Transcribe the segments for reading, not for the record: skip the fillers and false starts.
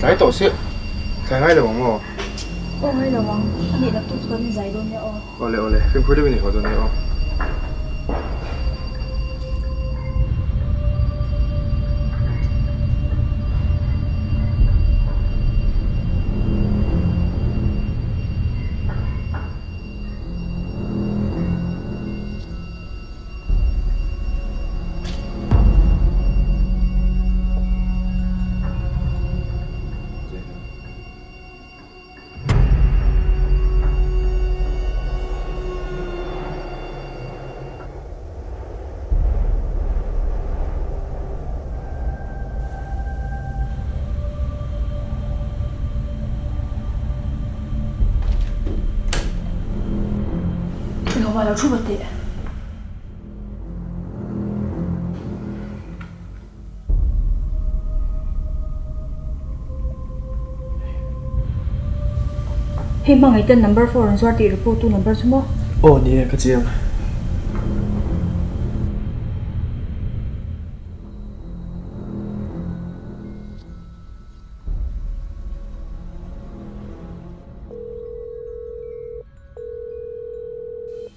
Tlai tawh sia. Tlai ngai lo ang maw? Aw ngai lo ang. A nih naktuk chu kan inzai dawn nia aw. Awle awle, fimkhur deuhin i haw dawn nia aw. Engmah lo thu va teh. Hei hmangaih ten number 4 an zuar tih report tu number chu maw? Aw ni e ka chiang.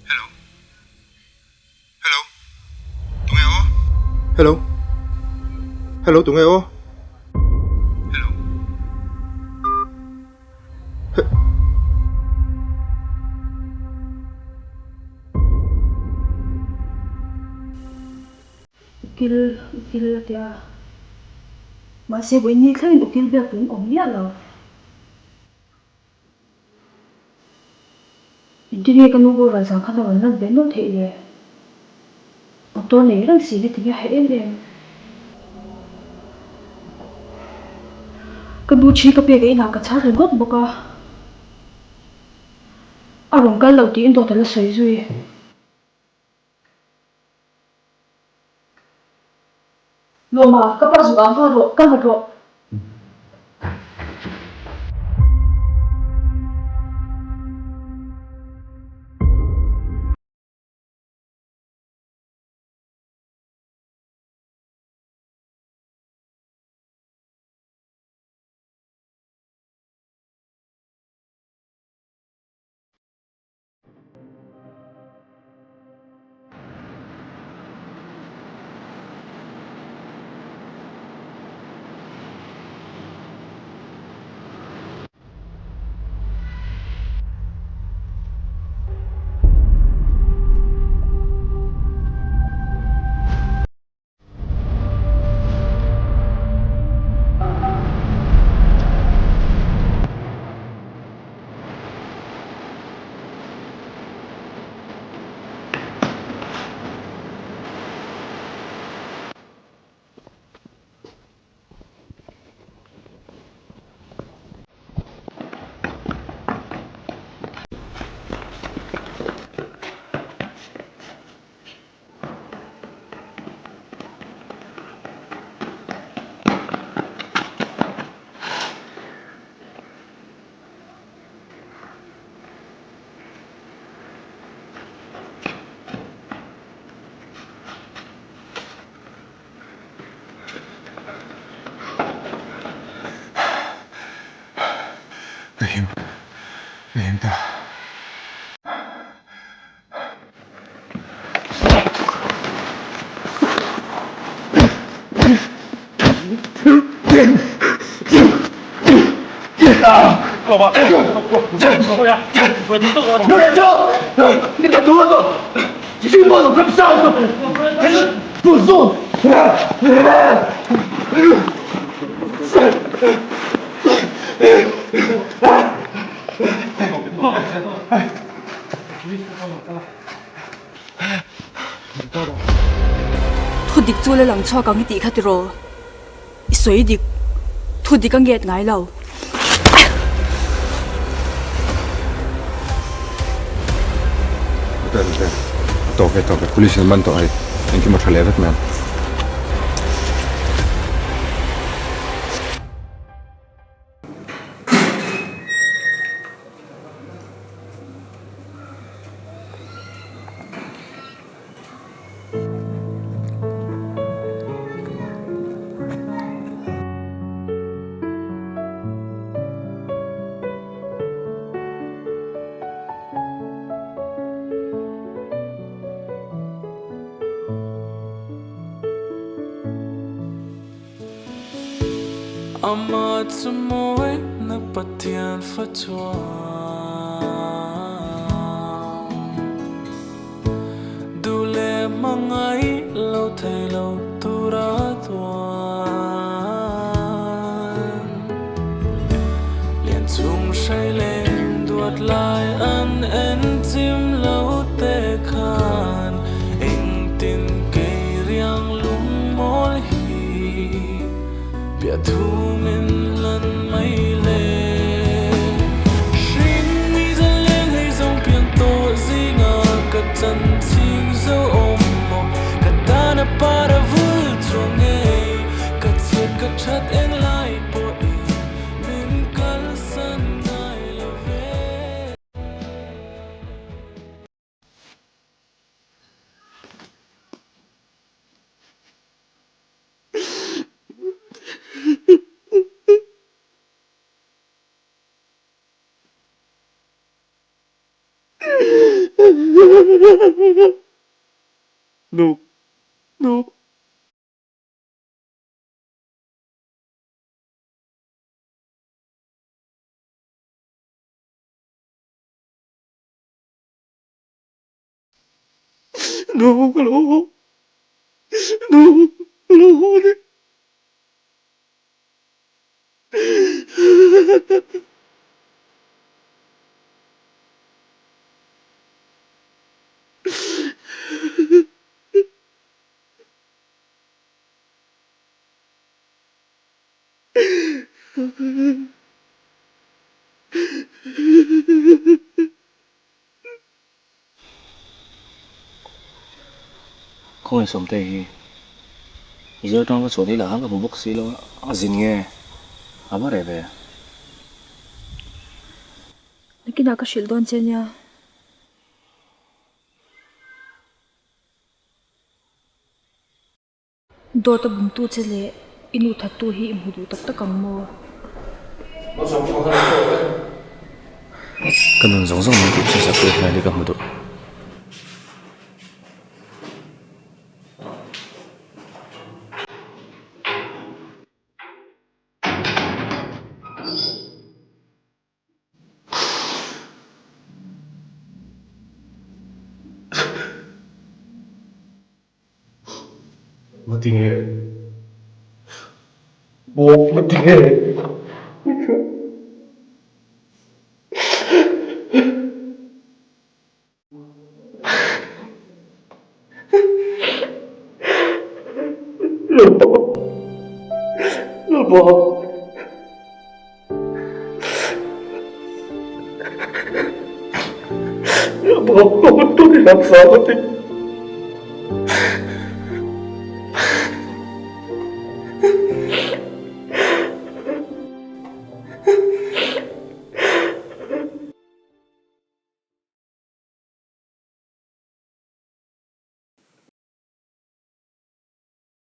Hello. Hello. Tunge aw? Hello. Hello tunge aw? Hello. Ukil, ukil a ti a. Mahse vawiin ni thlengin ukil biak tun awm miah lo. Engtin nge ka nu boral zan khan a rawn lan ve nawlh theih le? Motor nei reng si hi tinge a heh em em? Ka nu thi ka pek a inah ka chhar ringawt bawk a. A rawn kal loh tiin dawt a la sawi zui. Lawma, ka pa zuk ang nghal rawh, kal vat rawh. Ka him, ka him ta. Thu dik chu la lang chhuak ang i tih kha tiraw? I sawi dik, thu dik a nget ngai lo. Tawk e tawk e, police in man tawh hei, engkim a tha leh vek mai ang. Amah chu mawina Pathian fa chuan Duh leh hmangaih lo thei lo tura tuan Lian chung hrai leng duat lai an en chim lo te khan Engtin kei riang lung mawl hi Piah thu min lan mai le. Hring mi zan leng hei zawng piang tawh zinga ka chan ching zo awm maw Ka tan a par a vul chuang ngei ka chhiat ka that eng lai pawhin min kalsan ngai lo ve. No. No. No, ka lo haw. No, ka lo haw ni. Khawngaih Sawmte hi Mizo tang ka chhuah ni lah khan ka hmu bawk si lo a, a zin nge a va reh ve. Nakinah ka hrilh dawn che nia. Dawt a bumtu che leh i nu thattu hi i hmu duh tak tak ang maw? Ka nun zawng zawng min tih chhe sak tu hian hi ka hmu duh. Ngatinge? Maw ngatinge? Lalpa! Lalpa! Lalpa, ka hun tawh i lam sa ka ti.